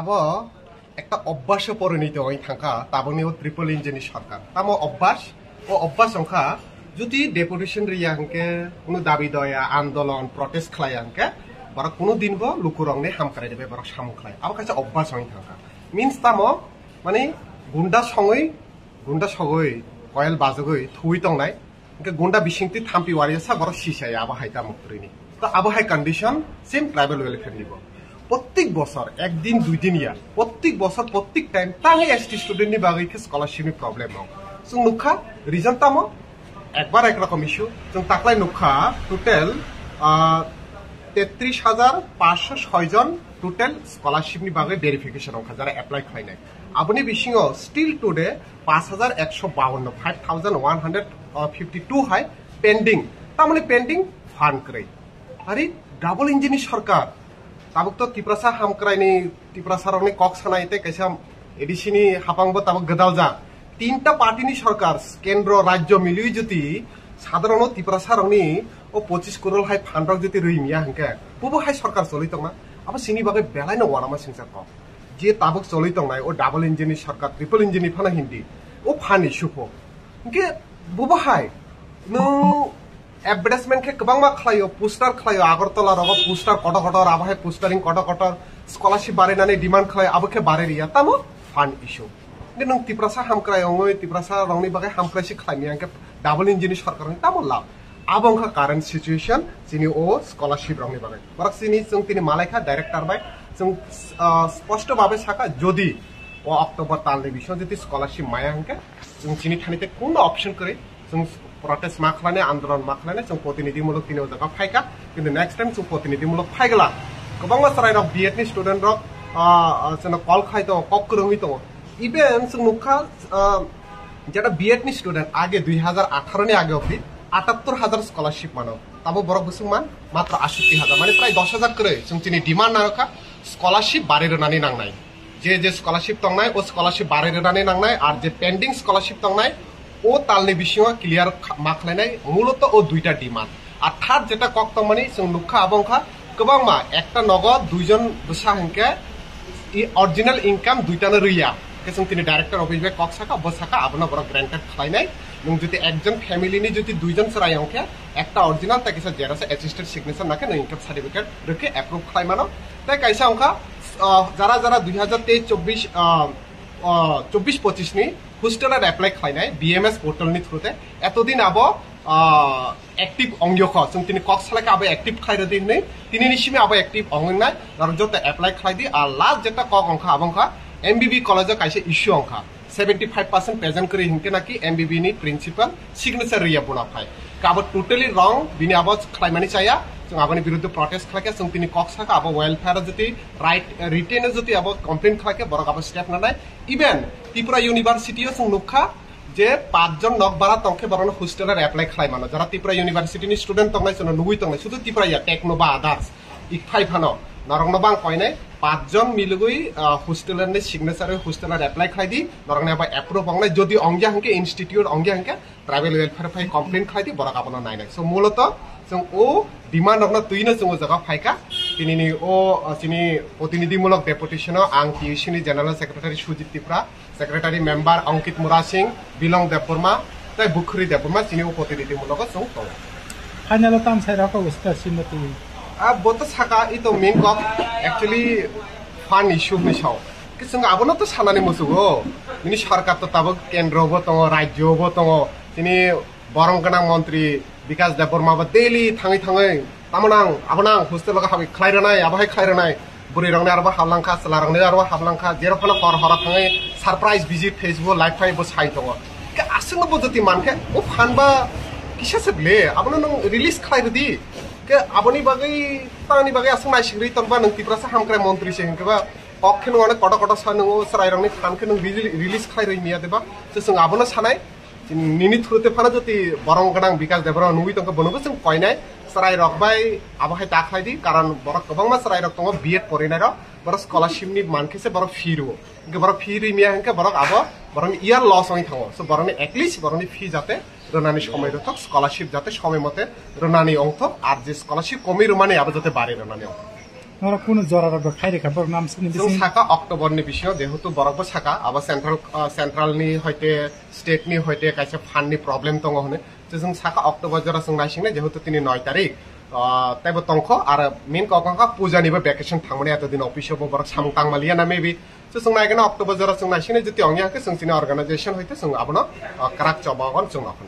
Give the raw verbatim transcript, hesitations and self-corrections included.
Abo ekta obbhaso porinito wng thangkha tabukni o triple engine ni sorkar. Tamo obbhas? O obbhas wngkha, jodi deputation riya hwnkhe, kunu dabi doya, andolon, protest khlaiya hwnkhe, borok kunu din bo lukurokni hamkrai rwbai borok samung khlai. Abo kaisa obbhas wng thangkha. Means tamo, mani gunda songwi, gunda sogwi, koyel bajagwi, thuwi tongnai. Hwnkhe gunda bisingtwi thampi waria sa borok sisaya abo hai tamo kwrwini. To abo hai condition same tribal welfare ni bo. Prottek bosor ek din dui din ya, prottek bosor prottek time tangwi S T student ni bagwi khe scholarship ni problem rok. Chwng nukha reason tamo ekbar ek rokom issue. Chwng taklai nukha total, ah, tetris hajar pansho soi jon total scholarship ni bagwi verification wngkha jara apply khlainai. Aboni bisingo still today paanch hajar ekso bawanno, five thousand one hundred fifty two hai pending. Tamoni pending fund kwrwi. Ari double engine ni sorkar. Tabuk to Tiprasa hamkraini, Tiprasa rokni kok sanai tei kaisa A D C ni hapang bo tabuk gwdal jak. Tinta party ni sorkar, kendro, rajyo milwi jodi sadharono Tiprasa rokni o pochis koror hai fund rok jodi rwi miya hwnkhe, bobo hai sorkar choli tongna? Abo sini bagwi belai no wanama singsa kok. Je tabuk choli tongnai o double engine ni sorkar, triple engine ni phano hindi. O fund issue pho. Hwnkhe bobo hai nwng advertisement khe kwbangma khlaio, poster khlaio, Agartala rogo poster kotor kotor, abo hai postering kotor kotor, scholarship barinani demand khlaio, abo khe bari riya, tamo fund issue. Hwnkhe nwng Tiprasa hamkrai wngwi, Tiprasa rokni bagwi hamkrai se khlaimya, hwnkhe double engine ni sorkar ni tamo lab? Abo wngkha current situation chini o scholarship rokni bagwi. Borok chini chwng tini malaikha director bai, chwng, ah, sposto babe sakha, jodi o October talni bisingo jodi scholarship maya hwnkhe, chwng chini thani tei kunno option kwrwi, chwng protest ma khlainai, andolon ma khlainai, chwng protinidhimulok tini o jaga phaikha, kintu next time chwng protinidhimulok phaigwla. Kwbangma chwrairok B Ed ni student rok, ah, ah, chwngno call khlai tongo, kok kwrwngwi tongo. Even chwng nukha, ah, jeta B Ed ni student age dui hajar atharo ni age obdi atattor hajar scholarship mano, tabo borok bwswk man matro asotti hajar, mane prai dos hajar kwrwi. Chwng chini demand narwkha, scholarship bari rwnani nangnai. Je je scholarship tongnai, o scholarship bari rwnani nangnai, ar je pending scholarship tongnai, o talni bisingo clear kha-, ma khlainai, muloto o duita demand. Ar third jeta kok tongmani chwng nukha, abo wngkha kwbangma ekta nogo duijon bwsa hwnkhe i original income duitano rwya. Hwnkhe chwng tini director office bai kok sakha, bo sakha, abono borok granted khlainai. Nwng jodi ekjon family ni jodi duijon chwrai hwnkhe, ekta original tei kisa xerox attested signature nakhe nwng income certificate rwkhe approve khlai mano. Tei kaisa wngkha, ah, jara jara dui hajar teis chobbish, ah, ah, chobbish pochish ni hostel apply khlainai B M S portal ni through te. Etodin abo, ah, active ongyo kho, chwng tini kok salai kha abo active khlai rwdi hinwi, tini ni simi abo active ong wngnai, norok joto apply khlai di. Ar last jeta kok wngkha abo wngkha M B B college o kaisa issue wngkha, seventy five percent present kwrwi hinkhe naki M B B ni principal signature rwya bona phai. Kabo totally wrong, bini abo khlaimani chaya, chwng aboni biruddhe protest khlaikha, chwng tini kok sakha abo welfare o jodi right, eh, written o jodi abo complain khlaikha, borok abo step nanai. Even Tripura University o chwng nukha, je pachjon nok bara tongkhe borokno hostel o apply khlai mano. Jara Tripura University ni student tongnai, chwngno nugui tongnai, sudu Tripura ya, Techno ba others, ikphai phano norokno bang koinai pachjon milugui, ah, hostel ni signature hostel o apply khlai di, norokni abo approve ongnai, jodi ongya hwnkhe institute ongya hwnkhe tribal welfare phai complain khlai di, borok abono nainai. So muloto chwng o demand rokno twino chwng o jaga phaikha. Tinini o, ah, chini protinidhimulok deputation o ang T U C ni general secretary Sujit Tripura, secretary member Ankit Murasing, Bilong Debbarma, tei Bukhuri Debbarma chini o protinidhi mulogo chwng tongo. Final o tam sai rok o scholarship no twi. Ah, bo to saka, i to main kok, actually fund issue hinwi sao. Khe chwng abono to sanani muchugo. Bini sarkar to tabuk kendro bo tongo, rajyo bo tongo. Chini borong gwnang montri Bikas Debbarma bo daily thangwi thangwi, tamo nang, abo nang, hostel o habwi khlai rwnai, abo hai khlai rwnai. Bwrwi rokni aro bo hablangkha, chwla rokni aro bo hablangkha, jero phano kor horo thangwi surprise visit Facebook live khai bo sai tongo. Khe aswkno bo joti mankhe, o phan ba kisa se ble, abono nwng release khlai rwdi. Khe aboni bagwi, tangni bagwi aswk naising rwi tonba, nwng Tiprasa hamkrai montri se hinkhe ba, kok khe nwng onek kotor kotor sa, nwng o chwrai rokni phan khe nwng release khlai rwi miya deba? Se chwng abono sanai. Nini through te phano jodi borong gwnang Bikas Debbarma nugui tongkha, bonobo chwng koinai, chwrai rok bai abo hai ta khlai di, karon borok kwbangma chwrai rok tongo B Ed porinai rok, borok scholarship ni mankhe se borok fee rwo, hwnkhe borok fee rwi miya hwnkhe borok abo borokni year loss wngwi thango. So borokni at least borokni fee jate rwnani somoi rwthok, scholarship jate somoi mote rwnani ongthok, ar je scholarship komwi rwmani abo jate bari rwnani ongthok. Norok kunu jora rok khai rikha borok nam sini chwng bising. Saka October ni bisingo jehetu borok bo saka abo central, ah, central ni hoite state ni hoite kaisa fund ni problem tongo hwnwi. Chwng saka October jora chwng naisingnai jehetu tini noi tarik, ah, teibo tongkho ar main kok wngkha puja ni bo vacation thangmani eto din office o bo borok samung tangmaliya na maybe. Chwng naigana October jora chwng naisingnai jyoti ongya khe chwng chini organization hoite chwng abono, ah, kwrak choba gon chwng nokhon.